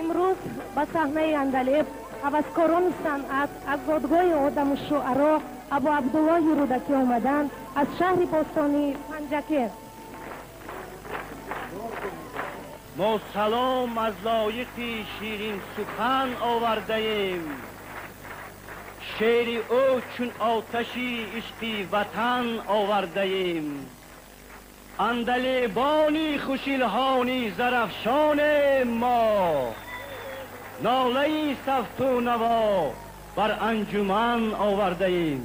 Имрӯз ба саҳнаи Андалеб ҳаваскорони санъат аз зодгоҳи одаму шуаро Абу Абдуллоҳи Рӯдакӣ омаданд аз шаҳри бостонии Панҷакент. Мо салом аз лоиқи ширин сухан овардаем. Шеъри ӯ чун оташи ишқи ватан овардаем. Андалебони хушилҳони зарафшонем мо. Нолаи сафту наво бар анҷуман овардаем.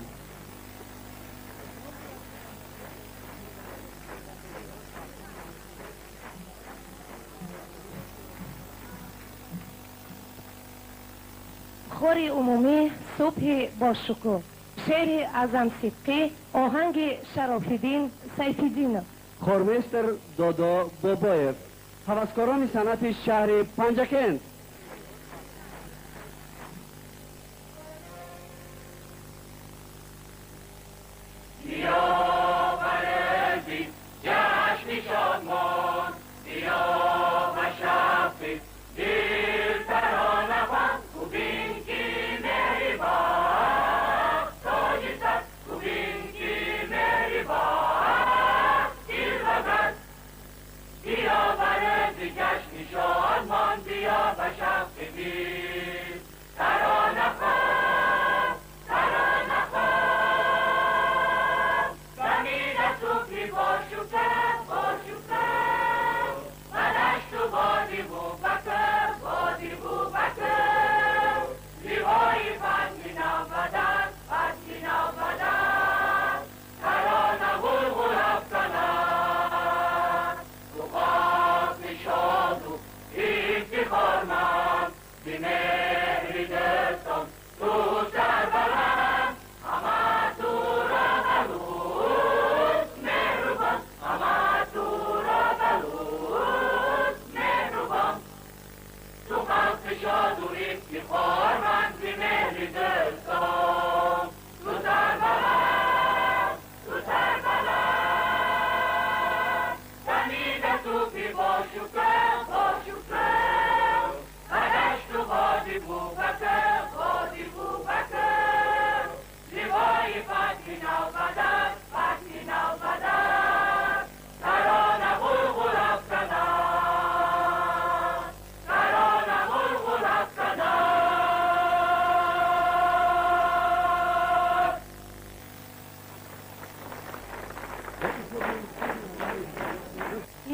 Хори умумӣ субҳи бошукӯҳ. Шеъри Аъзам Сидқӣ, оҳанги Шарофиддин Сайфиддинов. Хормейстер Додо Бобоев. Ҳаваскорони санъати шаҳри Панҷакент.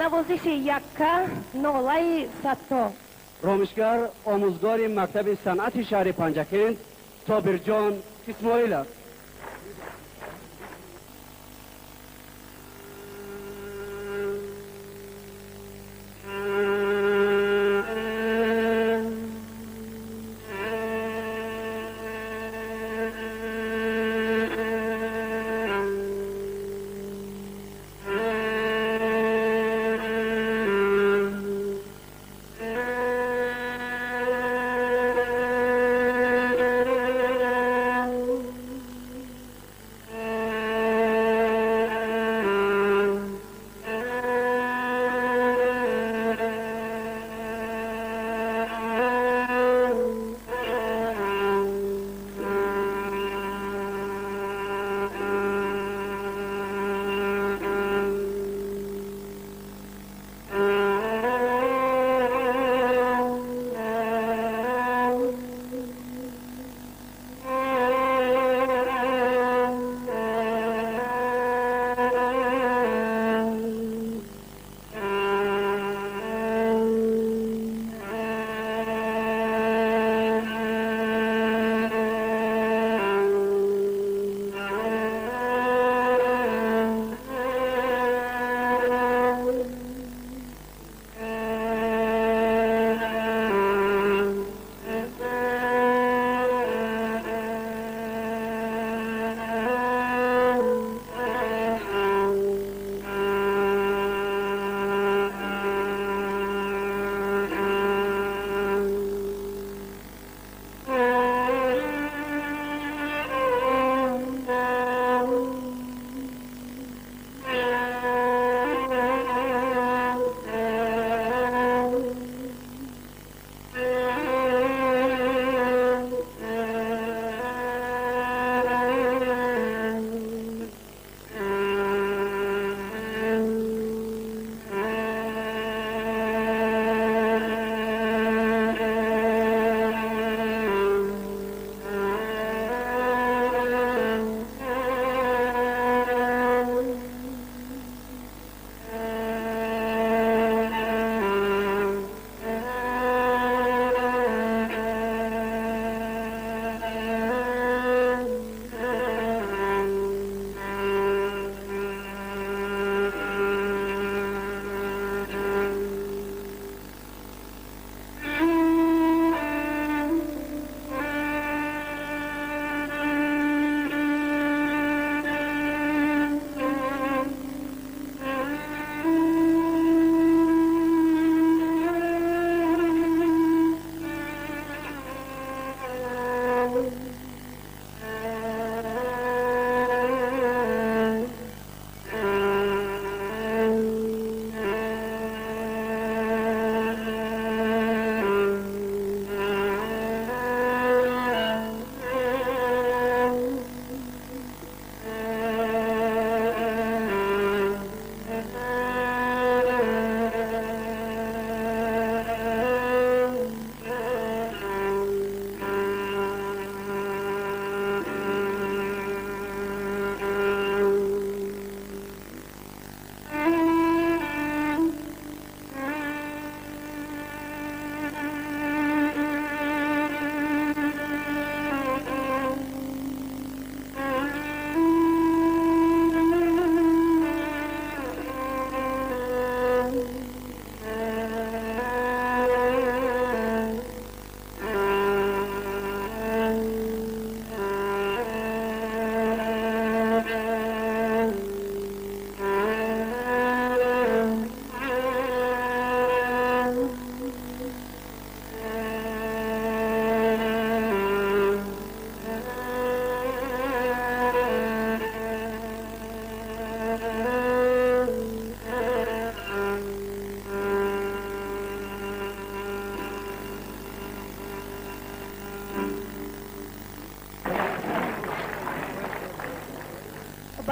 Навозиши якка, нолаи садто. Ромишгар, омӯзгори мактаби санъати шаҳри Панҷакент Собирҷон Исмоилов.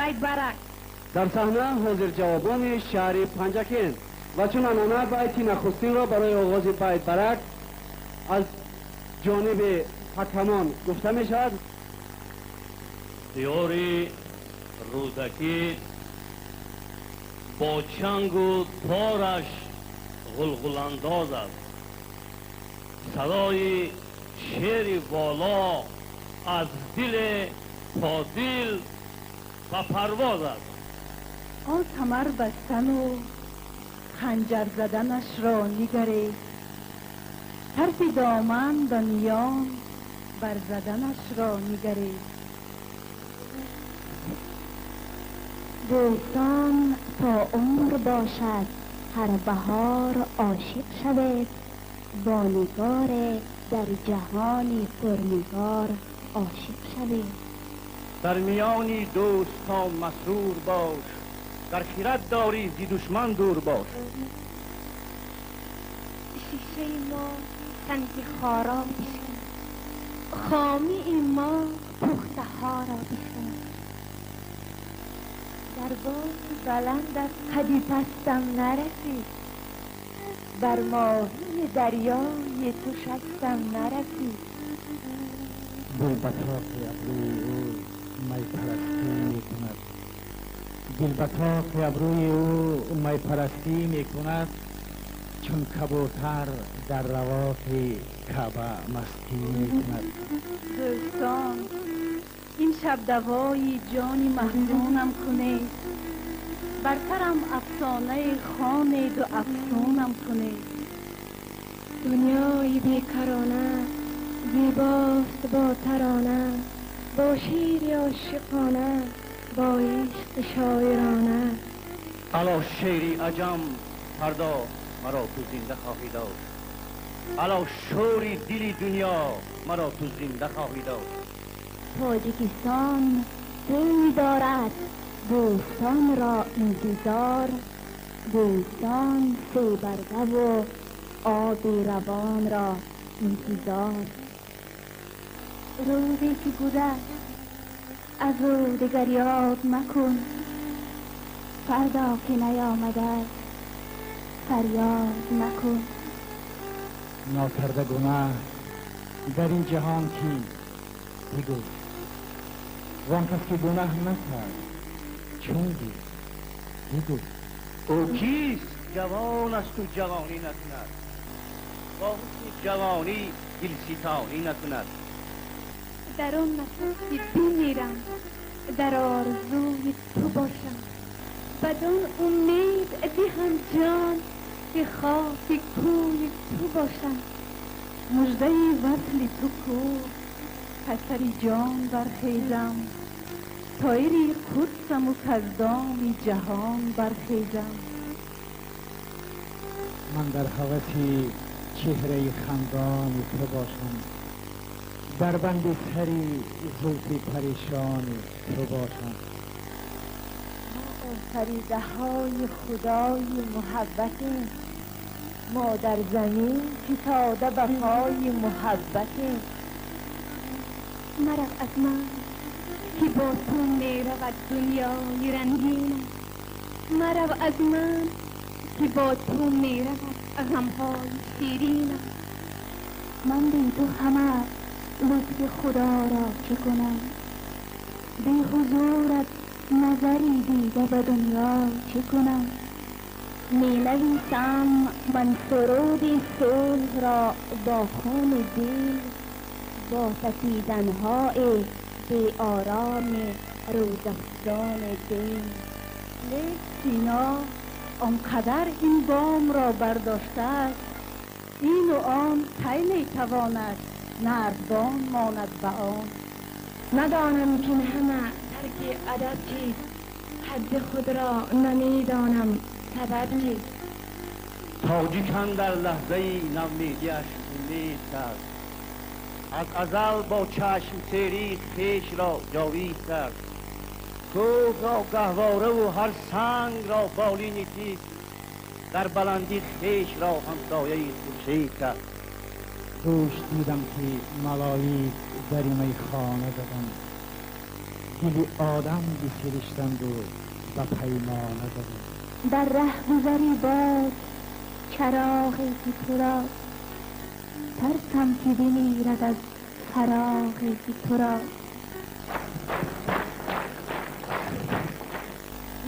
Байт-барак. Дар саҳна ҳозирҷавобони шаҳри Панҷакент ва чун анъана байти нахустинро барои оғози байт-барак аз ҷониби ҳакамон гуфта мешавад. Диёри Рӯдакӣ бо чангу тораш ғулғуландоз аст. Садои шеъри воло аз диле то дил ба парвоз аст. Он камар бастану ханҷар заданашро нигаред, тарфи доман ба миён барзаданашро нигаред. Дӯстон то умр бошад ҳар баҳор ошиқ шавед, бо нигоре дар ҷаҳони пурнигор ошиқ шавед. Дар миёни дӯстон масрур бош, дар хирад дорӣ зи душман дур бош. Шишаи мо санги хора бишкан, хомии мо пухтаҳоро бишкан. Дар боми баландат қади пастам нарасид, бар моҳии дарёи ту шастам нарасид. Дил ба тоқи абрӯи ӯ майпарастӣ мекунад, дил ба тоқи абрӯи ӯ майпарастӣ мекунад, чун кабутар дар равоқи Каъба мастӣ мекунад. Дӯстон, ин шаб давои ҷони маҳзунам кунед, бар сарам афсонаи хонеду афсунам кунед. Дунёи бекарона зебост бо тарона, бо шери ошиқона, бо ишқи шоирона. Ало шеъри аҷам, фардо маро ту зинда хоҳӣ дошт. Ало шӯри дили дунё, маро ту зинда хоҳӣ дошт. Тоҷикистон тӯй дорад, бӯстонро интизор, бӯстон себаргаву оби равонро интизор. Рӯзе ки гузашт аз ӯ дигар ёд макун, фардо ки наёмадааст фарёд макун. Нокарда гунаҳ дар ин ҷаҳон кист бигӯ, вон кас ки гунаҳ накард чун дид бигӯ. Ӯ кист ҷавон асту ҷавонӣ накунад, бо ҳусни ҷавонӣ дилситонӣ накунад. Дар он нафас ки бимирам дар орзуи ту бошам, бадон умед диҳам ҷон ки хоки кӯи ту бошам. Муждаи васли ту ку, пасари ҷон бархезам, тоири қудсаму каздоми ҷаҳон бархезам. Ман дар ҳаваси чеҳраи хандони ту бошам, дар банди сари зулфи парешони ту бошам. Мо офаридаҳои худои муҳаббатем, мо дар замин фитода ба пои муҳаббатем. Марав аз ман ки бо ту меравад дунёи рангинам, марав аз ман ки бо ту меравад ғамҳои ширинам. Ман бе ту ҳама лутфи худоро чӣ кунам, бе ҳузурат назари дида ба дунё чӣ кунам. Менависам ман суруди сулҳро бо хуни дил, бо тапиданҳои беороми рӯзафзони дил. Лек Сино он қадар ин бомро бардоштааст, ину он тай метавонад нардбон монад ба он. Надонам ки ин ҳама тарки адаб чист, ҳадди худро намедонам сабаб чист. Тоҷикан дар лаҳзаи навмедиаш умед кард, аз азал бо чашм серӣ хешро ҷовид кард. Кӯҳро гаҳвораву ҳар сангро болини тиз, дар баландӣ хешро ҳамсояи хуршед кард. Дӯш дидам ки малоик дари майхона заданд, Дили одам бисириштанд у ба паймона задем. Дар раҳгузари бод чароғе ки туро, тарсам ки бимирад аз фароғе ки туро.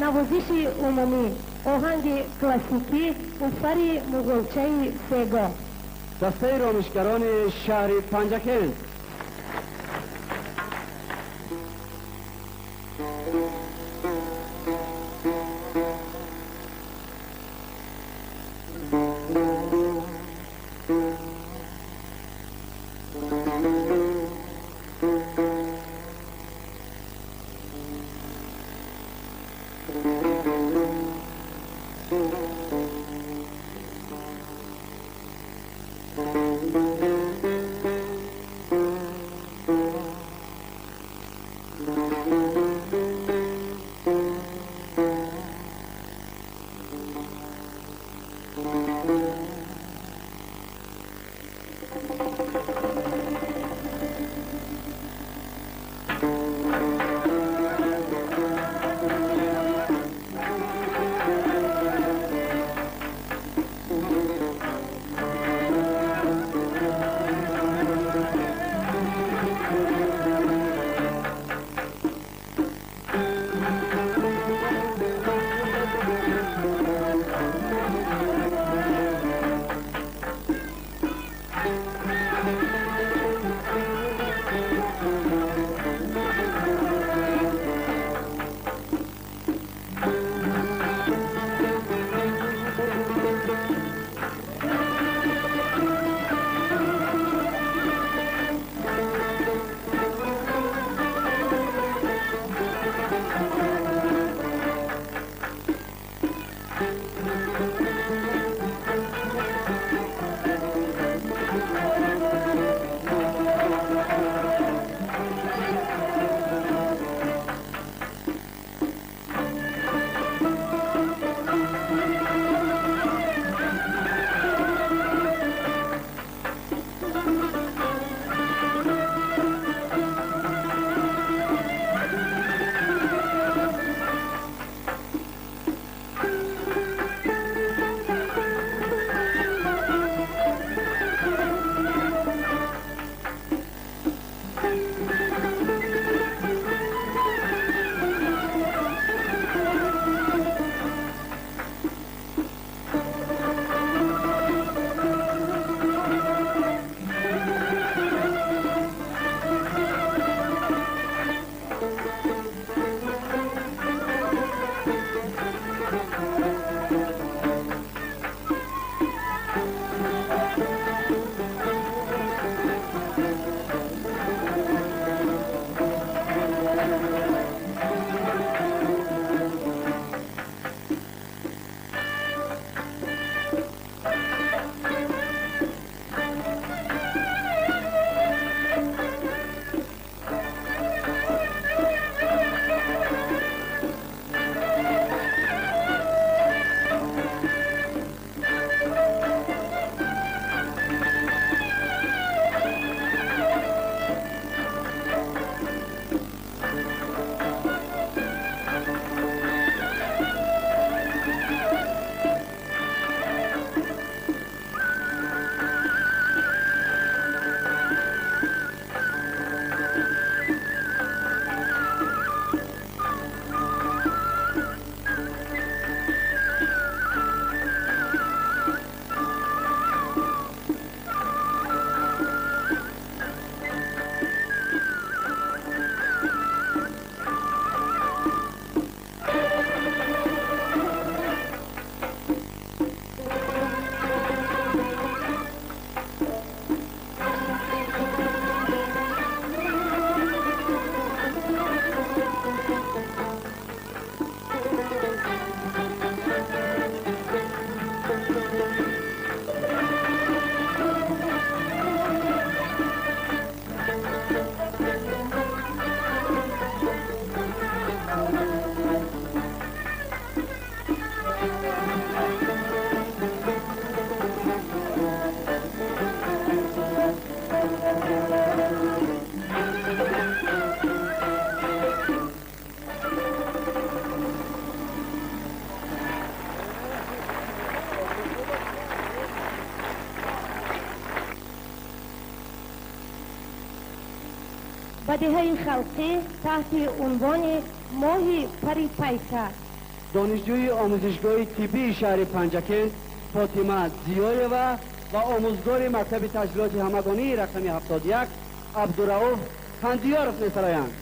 Навозиши умумӣ, оҳанги классикӣ, уфари муғулчаи сегоҳ. Дастаи ромишгарони шаҳри Панҷакент. Бадиҳаи халқӣ таҳти унвони моҳи пари пайкар. Донишҷӯи омӯзишгоҳи тиббии шаҳри Панҷакент Фотима Зиёева ва омӯзгори мактаби таҳсилоти ҳамагонии рақами 71 Абдурауф Қандиёров месароянд.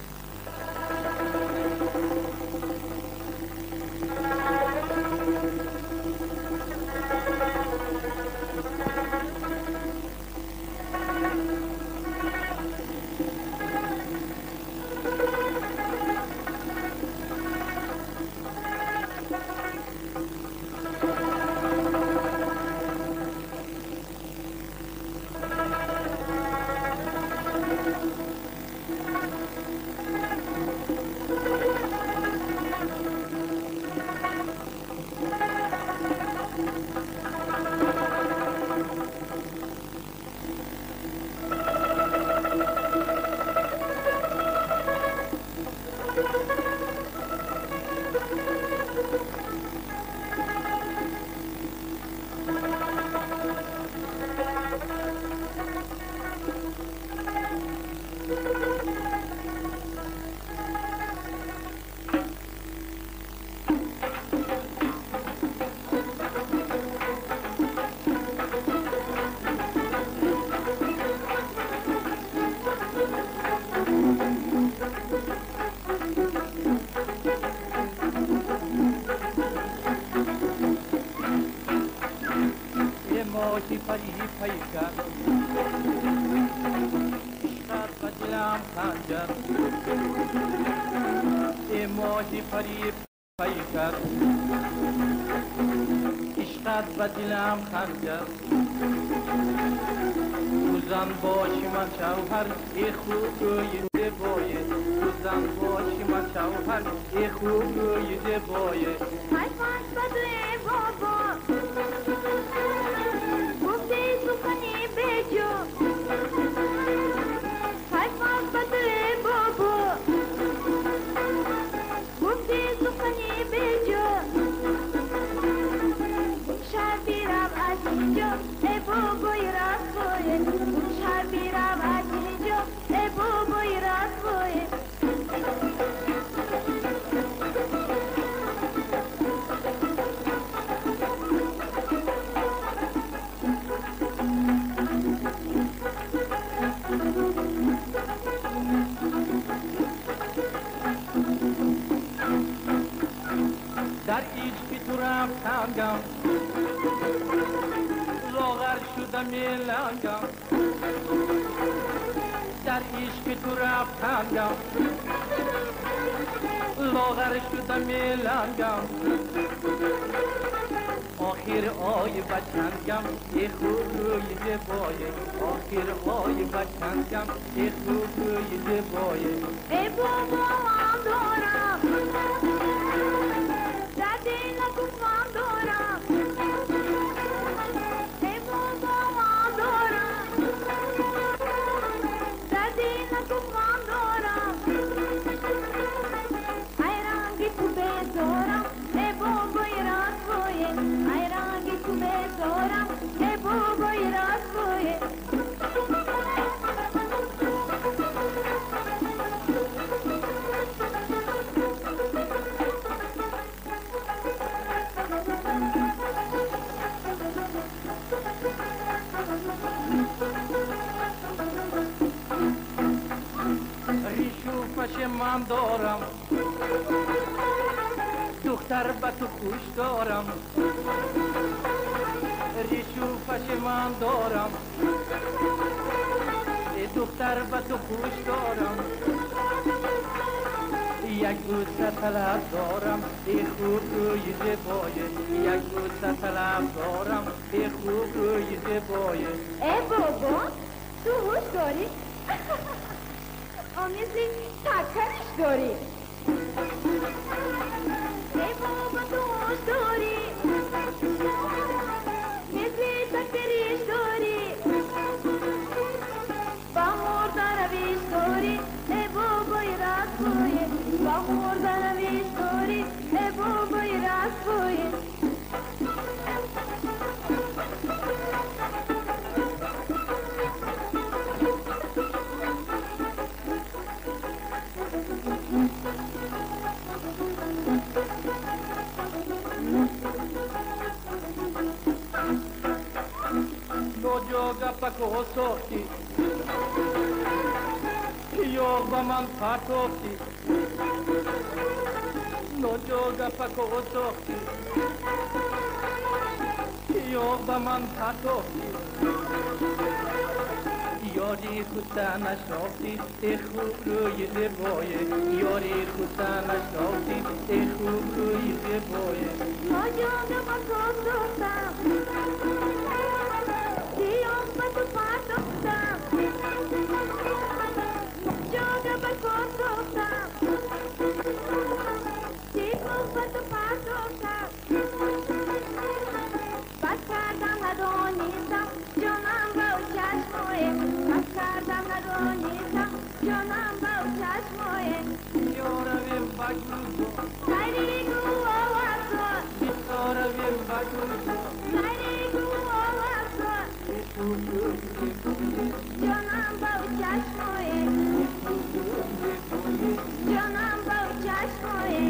гапако сохтӣ, ё ба ман партофтӣ, ноҷо гапако сохтӣ, ё ба ман партофтӣ, ёри худта нашнохтӣ, э хуб рӯи зебое, ёри худта нашнохтӣ, э хуб рӯи зебое. Ноҷо гапако сохтам, ё ба ту партофтам, ноҷо гапако сохтам, ба ту партофтам, бад кардам надонистам, ҷонам ба чашмое, бад кардам надонистам, ҷонам ба чашмое. Ёравем ба гулзор, Сайри гул оварзор, бисоравем ба гулзор, сайри гул оварзор, ҷонам ба чашмое, ҷонам ба чашмое.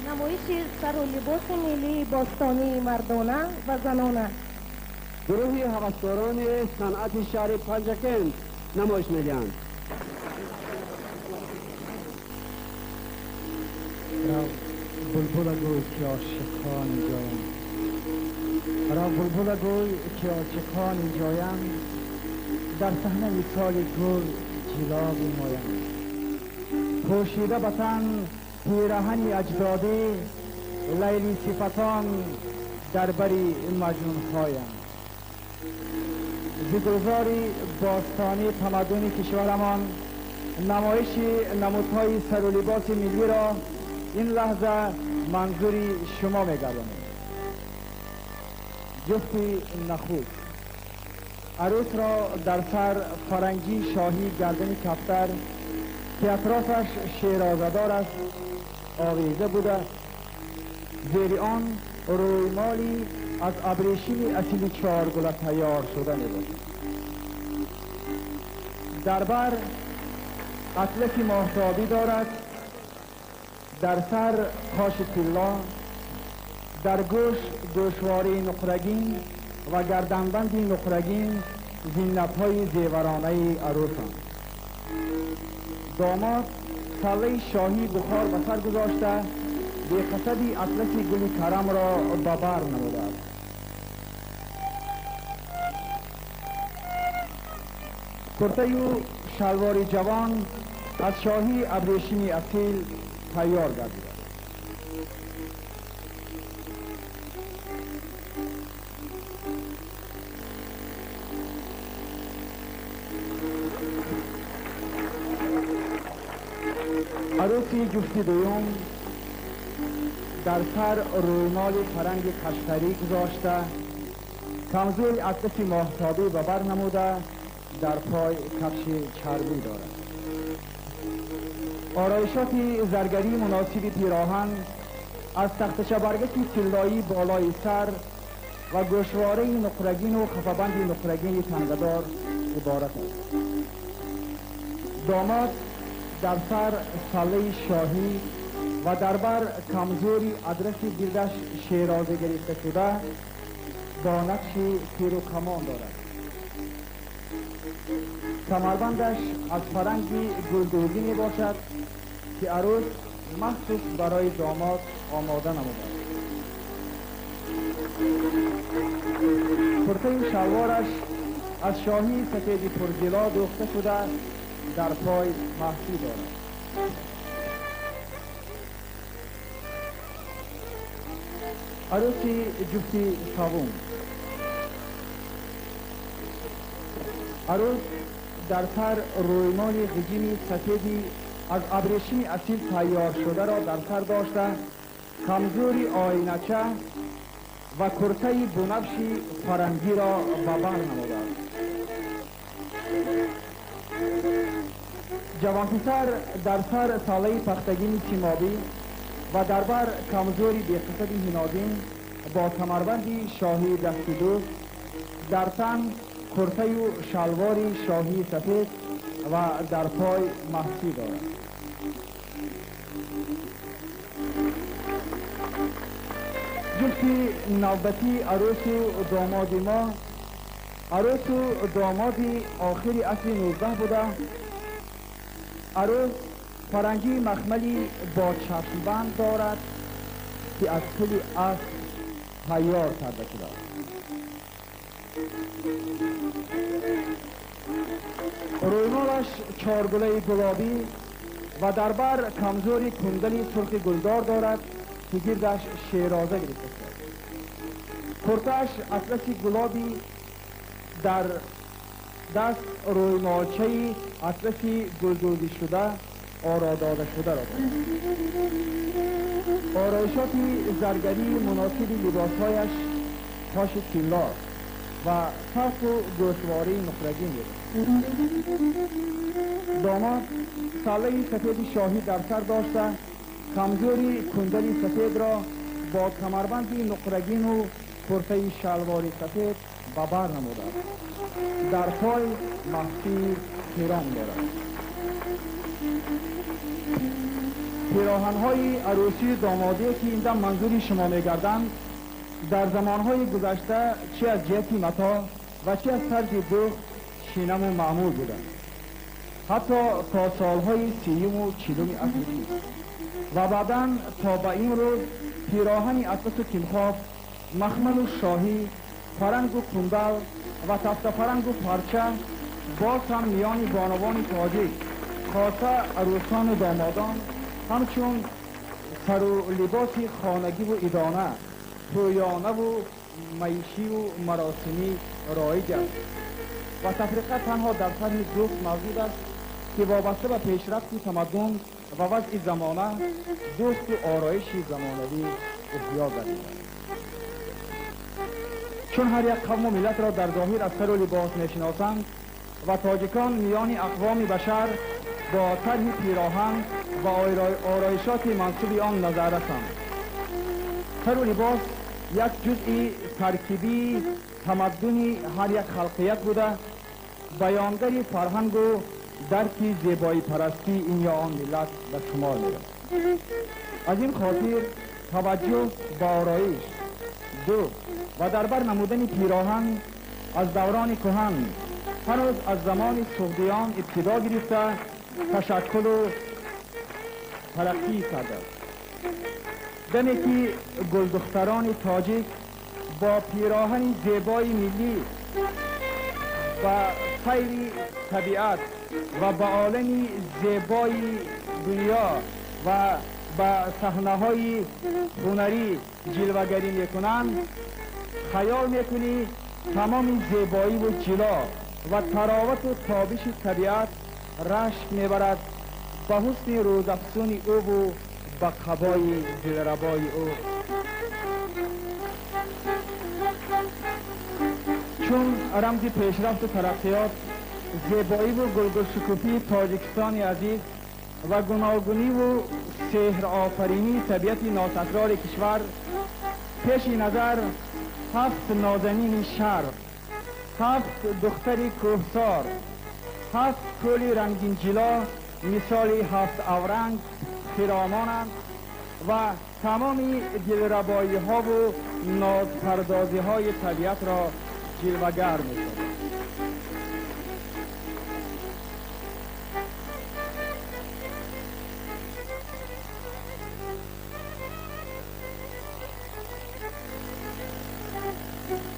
Намоиши сару либоси миллии бостонии мардона ва занона. Гурӯҳи ҳаваскорони санъати шаҳри Панҷакент намоиш медиҳанд. Рав булбула гӯй, ки ошиқон инҷоянд, рав булбула гӯй, ки ошиқон инҷоянд, дар саҳна мисоли гул ҷило бимоянд. Пӯшида ба тан пираҳани аҷдодӣ, лайли сифатон дар бари маҷнунҳоянд. Зи гулзори бостонии тамаддуни кишварамон намоиши намудҳои сару либоси миллиро ин лаҳза манзури шумо мегардонем. Ҷуфти нахуст арӯсро дар сар фарангии шоҳӣ гардани кафтар, ки атрофаш шерозадор аст, овеза буда, зери он рӯймоли аз абрешими асили чоргула тайёр шуда мебошад. Дар бар атласи моҳтобӣ дорад, дар сар қоши тилло, дар гӯш гӯшвораи нуқрагин ва гарданбанди нуқрагин зинатҳои зеваронаи арӯсанд. Домод саллаи шоҳии бухор ба сар гузошта, беқасади атласи гули карамро ба бар намудааст. Куртаю шалвори ҷавон аз шоҳии абрешими асил тайёр гардидааст. Арӯси ҷуфти дуюм дар сар рӯймоли фаранги қашқарӣ гузошта, камзули атласи моҳтобӣ ба бар намуда, дар пой кафши чарбӣ дорад. Ороишоти заргарии муносиби пироҳан аз тахтачабаргаки тиллоӣ болои сар ва гӯшвораи нуқрагину хафабанди нуқрагини тангадор иборат аст. Домод дар сар саллаи шоҳӣ ва дар бар камзури адраси гирдаш шероза гирифта шуда бо нақши тиру камон дорад. Камарбандаш аз фаранги гулдӯзӣ мебошад, ки арӯс махсус барои домод омода намудааст. Куртаи шалвораш аз шоҳии сафеди пурҷило дӯхта шуда, дар пой маҳфӣ дорад. Арӯси ҷуфти савум. Арӯс дар сар рӯймоли ғиҷими сафеди аз абрешими асил тайёр шударо дар сар дошта, камзури оинача ва куртаи бунафши фарангиро ба бар намудааст. Ҷавонписар дар сар саллаи пахтагини симобӣ ва дар бар камзури беқасади ҳиногин با کمربندی شاهی دست دوست، در تن کرته و شلواری شاهی سفید و در پای محسی دارد. جفتی نوبتی عروس و داماد ما، عروس و داماد آخر عصر 19 بوده. عروس فرنگی مخملی با چشمبند دارد که از پل اسب تیار کرده شده است. رویمالش چارگله گلابی و در بر کمزوری کندلی سرخ گلدار دارد که گردش شیرازه گرفته شده. کرتش اطلس گلابی، در دست رویمالچه اطلس گلدوزی شده آرا داده شده را دارد. آرایشات زرگری مناسب لباسهایش تاش طلا و طرف و گوشواره نقرگین می‌باشد. داماد سله سفید شاهی در سر داشته، کمزوری کندلی سفید را با کمربند نقرگین و کرته شلوار سفید به بر نموده است. در پای مخفی پیران دارد. پیراهن‌های عروسی دامادی که این دم منظوری شما می‌گردند، در زمانهای گذشته چه از جهت متاع و چه از طرز دوخت شینم و معمول بودند، حتی تا سالهای 30 و 40 عصر پیش و بعداً تا به این روز پیراهن اطلس و کیمخواب، مخمل و شاهی، فرنگ و کندل و تفت فرنگ و پارچه باز هم میان بانوان تاجیک، خاصه عروسان و دامادان، همچون سر و لباس خانگی و ایدانه، تویانه و معیشی و مراسمی رایج است و تفریقه تنها در طرح دوخت موجود است که وابسته به پیشرفت تمدن و وضع زمانه دوخت و آرایش زمانوی احیا گردیده. چون هر یک قوم و ملت را در ظاهر از سر و لباس میشناسند و تاجیکان میان اقوام بشر با طرح پیراهن و آرایشات منسوب آن نظر رسند. سر و لباس یک جزء ترکیبی تمدن هر یک خلقیت بوده، بیانگر فرهنگ و درک زیبایی پرستی این یا آن ملت به شمار می‌رود. از این خاطر توجه به آرایش، دو و در بر نمودن پیراهن از دوران کهن، هنوز از زمان سغدیان ابتدا گرفته تشکل و ترقی کرده. دمی که گلدختران تاجیک با پیراهن زیبای ملی و سیر طبیعت و به عالم زیبای دنیا و به صحنه‌های هنری جلوه‌گری میکنند، خیال میکنی تمام زیبایی و جلا و تراوت و تابش طبیعت رشک میبرد به حسن روزافزون او و به قبای دلربای او. چون رمز پیشرفت و ترقیات، زیبایی و گلگل شکوفی تاجیکستان عزیز و گوناگونی و سحر آفرینی طبیعت ناتکرار کشور، پیش نظر 7 نازنین شرق، 7 دختر کوهسار، 7 کل رنگین جلا مثال 7 اورنگ خرامانند و تمام دلربایی ها و نازپردازی های طبیعت را جلوه‌گر می‌سازد.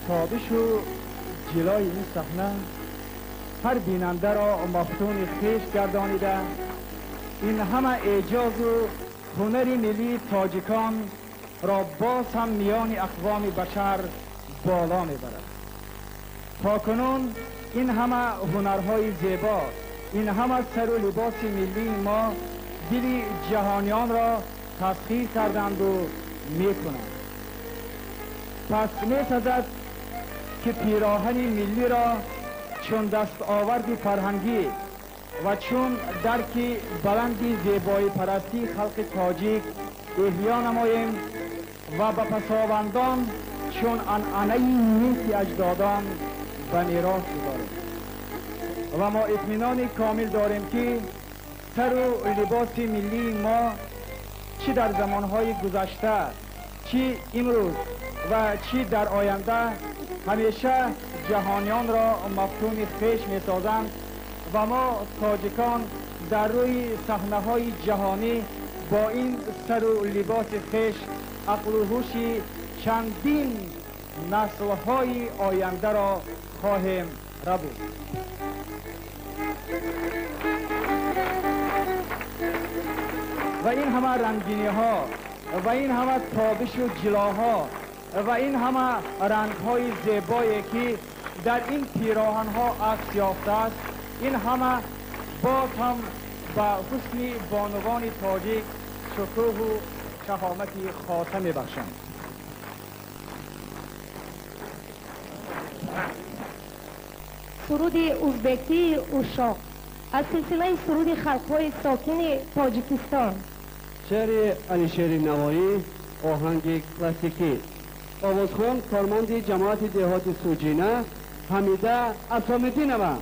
تابش و جلای این صحنه هر بیننده را مفتون خویش گردانیده. این همه اعجاز و هنر ملی تاجیکان را باز هم میان اقوام بشر بالا میبرد. تا کنون این همه هنرهای زیبا، این همه سر و لباس ملی ما دل جهانیان را تسخیر کردند و میکنند. پس میسازد که پیراهن ملی را چون دست آورد فرهنگی و چون درک بلند زیبایی پرستی خلق تاجیک احیا نماییم ва ба пасовандон чун анъанаи неки аҷдодон ба мерос гузорем. Ва мо итминони комил дорем, ки сару либоси миллии мо чӣ дар замонҳои гузашта, чӣ имрӯз ва чӣ дар оянда ҳамеша ҷаҳониёнро мафтуни хеш месозанд ва мо тоҷикон дар рӯи саҳнаҳои ҷаҳонӣ бо ин сару либоси хеш ақлу ҳуши чандин наслҳои ояндаро хоҳем рабуд. Ва ин ҳама рангиниҳо ва ин ҳама тобишу ҷилоҳо ва ин ҳама рангҳои зебое, ки дар ин пироҳанҳо акс ёфтааст, ин ҳама боз ҳам ба ҳусни бонувони тоҷик шукӯҳу шаҳомати хоса мебахшанд. Суруди узбекии Ушоқ аз силсилаи суруди халқҳои сокини Тоҷикистон. Шеъри Алишери Навоӣ, оҳанги классикӣ. Овозхон корманди ҷамоати деҳоти Суҷина Ҳамида Асомиддинова.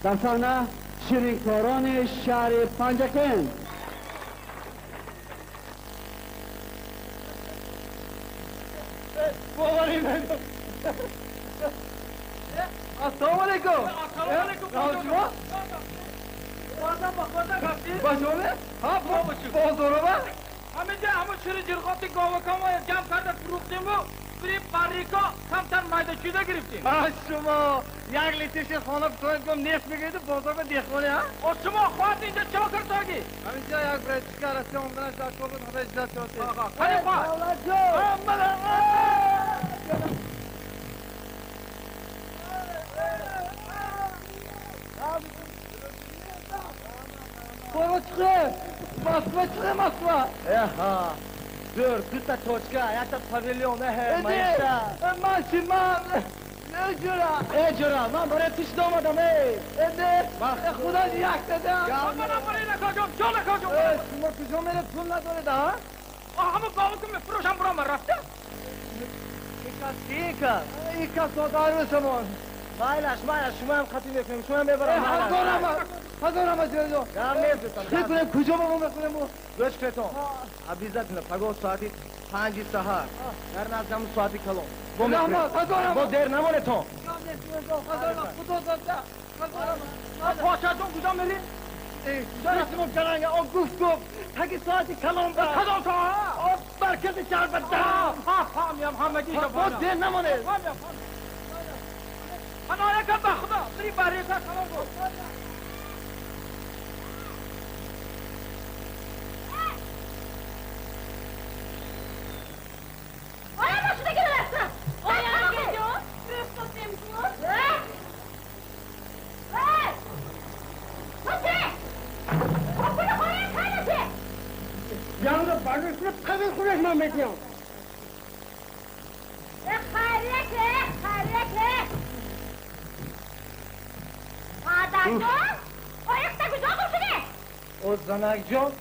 Дар саҳна ширинкорони шаҳри Панҷакент. Ассалому алайкум. Шумо? Ба шумо? Ҳа, бозорова? Ҳаминҷа ҳамун шири ҷирғоти говакамо ҷамъ карда фурӯхтиму бири баррико камтар майдачӯда гирифтем. Шумо як литр шир хона битонед гум нест мегӯеду бозор ба деҳқони, ҳа? О, шумо хоҳад инҷа чо кардоги? Ҳаминҷа як братишка расия омаданаш дар кор буд, хата иҷозат додед. Қани хоҳад? Бобо чиқе? Москва чиқе, Москва? Эҳа, дӯр, дута точка, якта павильон, эҳе, маиша. Ман чи, ман? Эҷура. Эҷура, ман барои ту шуда омадам, эй. Эде, худо якта да. Манам барои накоҷон, ҷо накоҷон. Шумо куҷо меред, пул надоред, а? Ҳамон гову ки мефурӯшам баром рафта. Икас ки икас? Икас нодарусамон. Майлаш, майлаш, шумоам қатӣ мекунем, шумоам мебарам. Ҳазорам аз ҷо. Гап нестам. Чӣ кунем, куҷо мо мекунем? Гӯш кунетон. Обязательно пагоҳ соати 5 саҳар дар назди ҳамун соати калон. Бо дер намонед то. Подшоҳ ҷон куҷо мерӣ? Куҷо рафтем ҷаранга? О гуфт гуфт таги соати калон ба. Кадом то? О маркази шаҳр ба да. Фаҳмиям ҳамагиша. Бо дер намонед. Ана яка ба худо, бери барика калон буд. من میگم خرکه خرکه مادر جان آیخته کجا گم شده؟ او زنک جان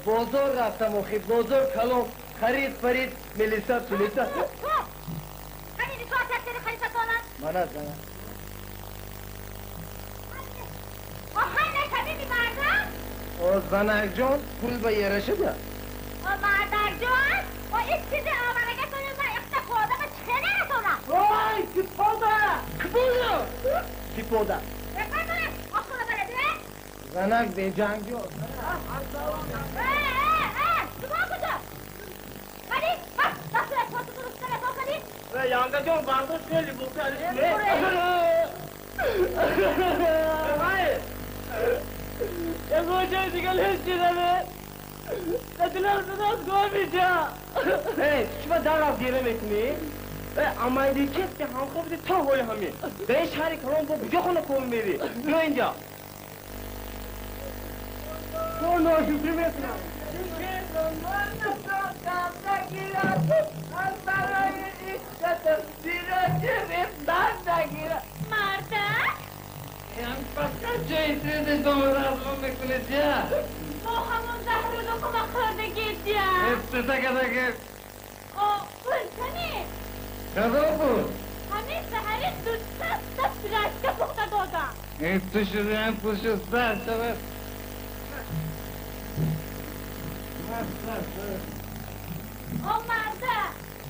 بازار رفتم اخی بازار کلام خرید فرید ملیسا پلیسا همین تو آتش خرید ساتانم؟ من از زنک آخر نشبی مردم؟ او زنک جان پول به یره شده مادر جان با این چیز آورگه کنیم من اختفاده به چه نرسونم؟ وای کیپودا کیپودا کیپودا بفرمایید آخونه بلده؟ زنک به جنگ جان شما کجا؟ ولی بس دست پاسو درست تلفن کنی؟ یانگا جان برداشت خیلی بود یه گوشه دیگه لشیدمه دلم زداز گوه میشه شما در رفت گیره میکنی؟ امایدی کس که هم خوب تا هوی همی به این شهری کلام با کجا خونه کن میری؟ بیا اینجا تو ناشکری میکنم مردک؟ فقط جایی تریده دومره از میکنید یا؟ با همون زهر لقمه خورده گیدیم افتتاکتاکه آه پول کنی؟ کدام بود؟ همین سهری دو تا پیراشکه پخته دادم تو شده هم پوشو سر شود آه مرده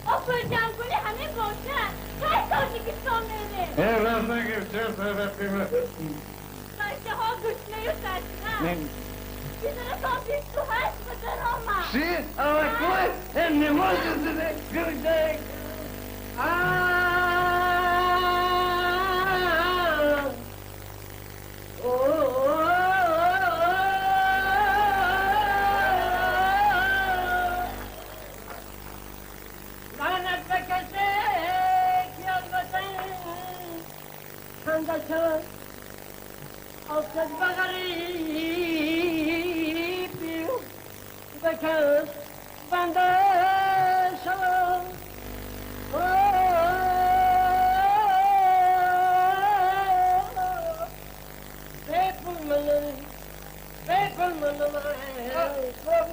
آه پول جمع کنی همین باشه کی تاجیکستان میره؟ راست نگیر چه صحبت بچه ها گشنه و تشنه بیداره تا 28 به در آمد چی؟ آه کوی؟ نماز شده گوشه لعنت به کسی که از وطن خنده شود افتد به غریبی به کس بنده شود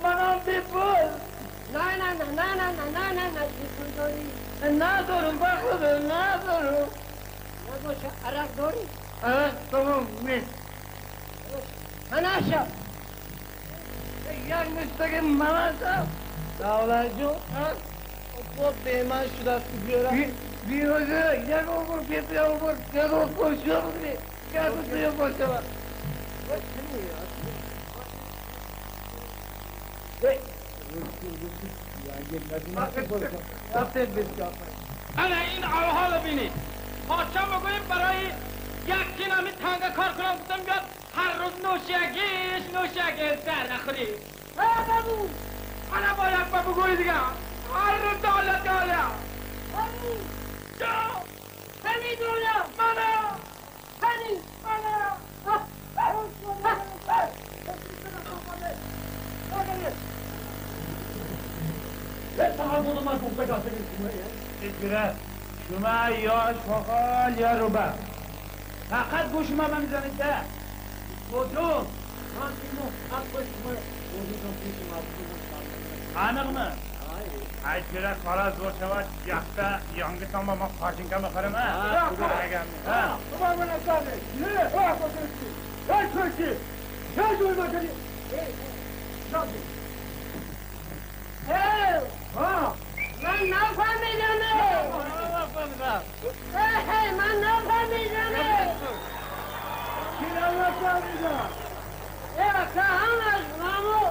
منم بی پول نه نه نه نه نه نه نه نه نه بی پول داری؟ ندارم بخدا ندارم نباشه عرق داری؟ عرق تمام نیست مناشا یک مشتاق مناشا دولت جون با به من شده است بیارم بیروزه یک آبر بیت آبر یک آبر شد یک آبر باشه انا این آوها رو بینید پادشاه میگویم برای یک تین همین تنگه کار کنم گفتم بیاد هر روز نوشگیش نوشگیش سر نخوری بابو انا باید بابو دیگه هر روز داله داله جا همین دنیا منو همین منو شما یا شغال یا روبه فقط گوش ما میزنید ده کدوم aniqmi aytgira qora zo'r shavat yaxta yongi tomon man qorchinka baqiraman ha من نفهمیدم. من نفهمیدم. کی نفهمیدم؟ ای همش مامو.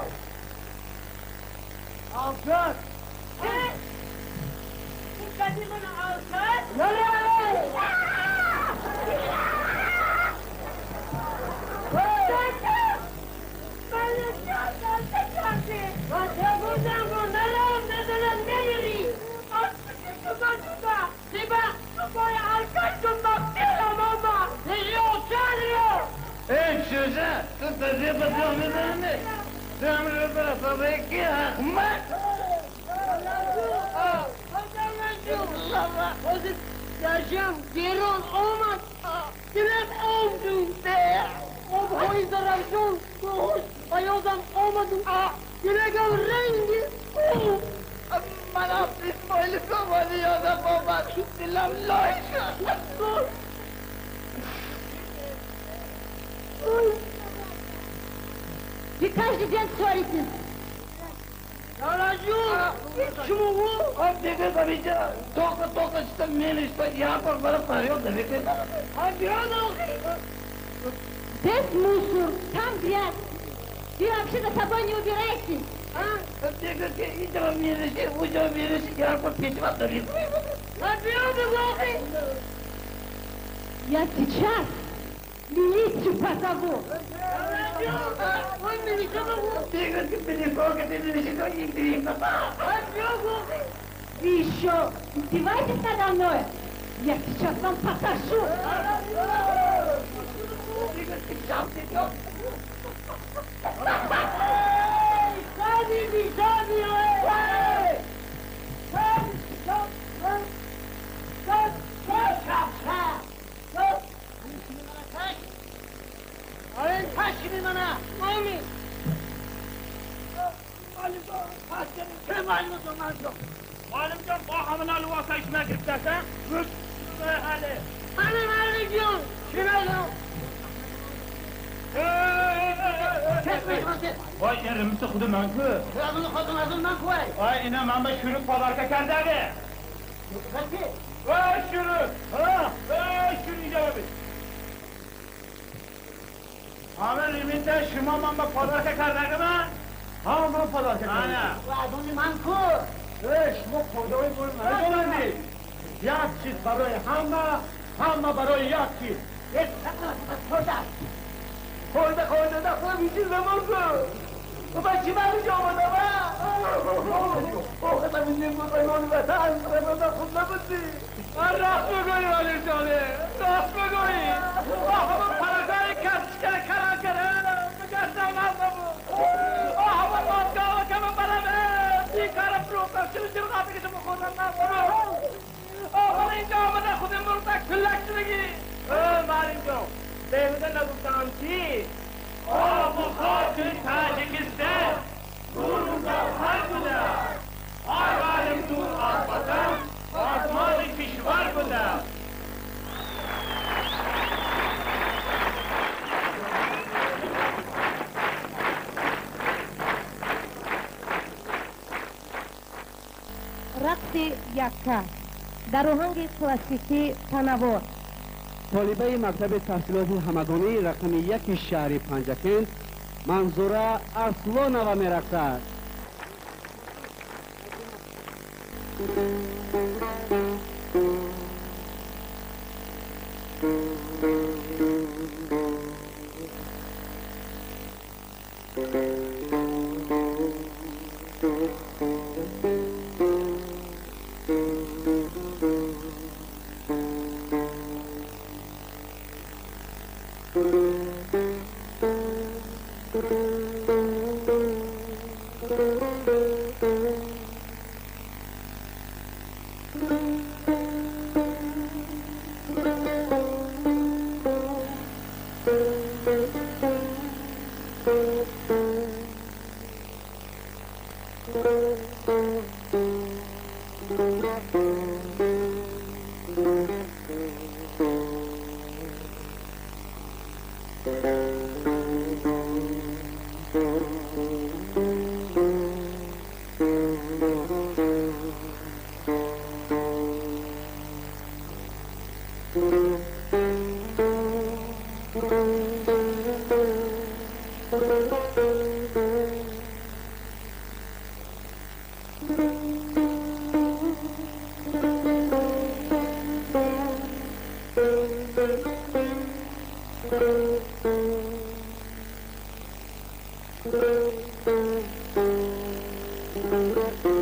آفرین. این کسی من آفرین؟ نه نه. Ey çocuğa, tu taziye batıyor mezarını. Sen bir ahmak. Yaşam گران آمد دلم آمد آبهای درخشان باهوش بیازم آمد دلگم رنگی من اسماعیل سامانی یادم آمد دلم لای شد. Вы каждый день ссоритесь. अब देखो कभी तो तो मेरे यहाँ पर बर्फ Здесь мусор, там грязь. Вы вообще за собой не убираете. А? Я сейчас милицию позову. Вы еще издеваетесь надо мной? Я сейчас вам покажу. Vay erimsi xudu manku. Vay ina man ba shuruk podarka kardagi. Vay shuruk. Ha, vay shuruk javobi. Hama limita shuma man ba podarka kardagimi? Ha, man podarka kardagi. Ana. Va manku. Ey, shuma qo'ydoy bo'lmaydi. Як чиз барои ҳама, ҳама барои як чиз. Qo'yda qo'yda da qo'y bichi zamonku. Бачи ман ҷо омадам. راست بگویی ولی جانه، راست بگویی. آه پرگاه کسچه کرا کرا بگشتم از آه بادگاه که من برم بیکار فروختم چرا چرا قابل که بخورم نبودم. آه اینجا آمده خود مرتک کلک شدگی. معلم جان بهوده نگفتم چی؟ آب و خاک تاجیکستان نور و گوهر بوده. آی عالم دور از وطن آسمان کشور بوده. Рақси якка дар оҳанги классикӣ танаввуъ. Толибаи мактаби таҳсилоти ҳамагонии рақами яки шаҳри Панҷакент Манзура Арслонова мерақсад. Thank you. Thank you.